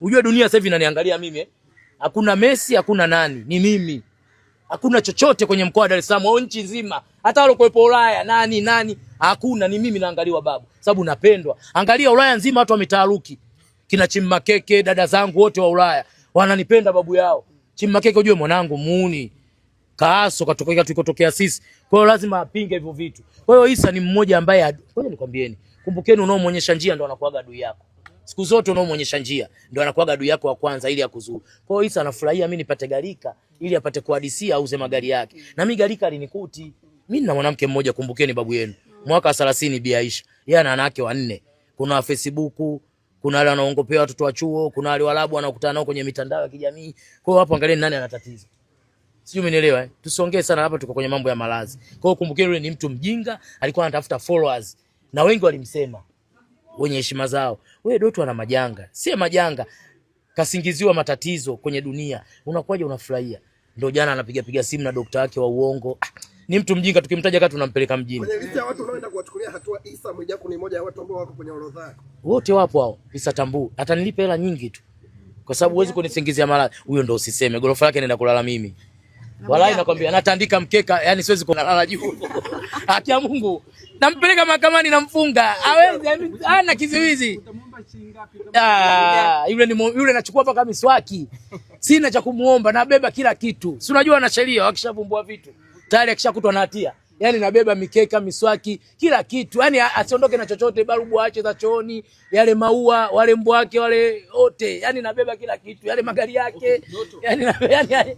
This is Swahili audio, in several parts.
Unajua dunia sasa hivi inaniangalia mimi eh? Hakuna Messi, hakuna nani, ni mimi. Hakuna chochote kwenye mkoa wa Dar es Salaam au nchi nzima, hata wale kuwepo Ulaya nani nani, hakuna, ni mimi naangaliwa babu, sababu napendwa. Angalia Ulaya nzima watu wametaaruki, kina Chimmakeke, dada zangu wote wa Ulaya wananipenda babu yao. Chimmakeke ujue mwanangu muuni kaaso katokea tulikotokea sisi, kwa hiyo lazima apinge hivyo vitu. Kwa hiyo Issa ni mmoja ambaye, ngoja nikwambieni, kumbukeni, unaomuonyesha njia ndo anakuaga adui yako. Siku zote unaomuonyesha njia ndo anakuaga adui yako wa kwanza ili akuzuru. Kwa hiyo Issa anafurahia mimi nipate garika ili apate kuhadisia auze magari yake. Na mimi garika alinikuti. Mimi na mwanamke mmoja, kumbukeni babu yenu. Mwaka 30 Bi Aisha. Yeye ana wanawake wanne. Kuna wa Facebook, kuna wale wanaongopea watoto wa chuo, kuna wale walabu wanaokutana nao kwenye mitandao ya kijamii. Kwa hiyo hapo angalieni nani ana tatizo. Sijui umenielewa eh? Tusiongee sana hapa, tuko kwenye mambo ya malazi. Kwa hiyo kumbukeni, yule ni mtu mjinga, alikuwa anatafuta followers na wengi walimsema wenye heshima zao. Wewe Doto ana majanga, si majanga, kasingiziwa matatizo kwenye dunia, unakuwaje unafurahia? Ndio jana anapiga piga simu na dokta wake wa uongo. Ah, ni mtu mjinga, tukimtaja kama tunampeleka mjini. Kwenye list ya watu unaoenda kuwachukulia hatua, Issa Mwijaku ni mmoja ya watu ambao wako kwenye orodha yako. Wote wapo hao. Issa Tambuu atanilipa hela nyingi tu, kwa sababu huwezi kunisingizia mara. Huyo ndo usiseme, gorofa lake naenda kulala mimi. Walai nakwambia natandika mkeka, yani siwezi kulala juu. Haki ya Mungu. Nampeleka mahakamani namfunga. Hawezi, hana kizuizi. Ah, yule ni yule nachukua mpaka miswaki. Sina cha kumuomba, nabeba kila kitu. Si unajua na sheria wakishavumbua vitu. Tayari akishakutwa na hatia. Yaani nabeba mikeka, miswaki, kila kitu. Yaani asiondoke na chochote, barubu aache za chooni, yale maua, wale mbwa wake wale wote. Yaani nabeba kila kitu, yale magari yake. Yaani yaani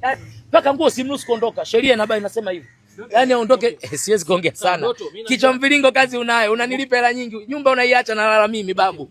mpaka nguo simruhusu kuondoka. Sheria inabaki inasema hivyo. Yaani aondoke, siwezi kuongea sana. Kichwa mviringo kazi unayo, unanilipa hela nyingi. Nyumba unaiacha nalala mimi babu.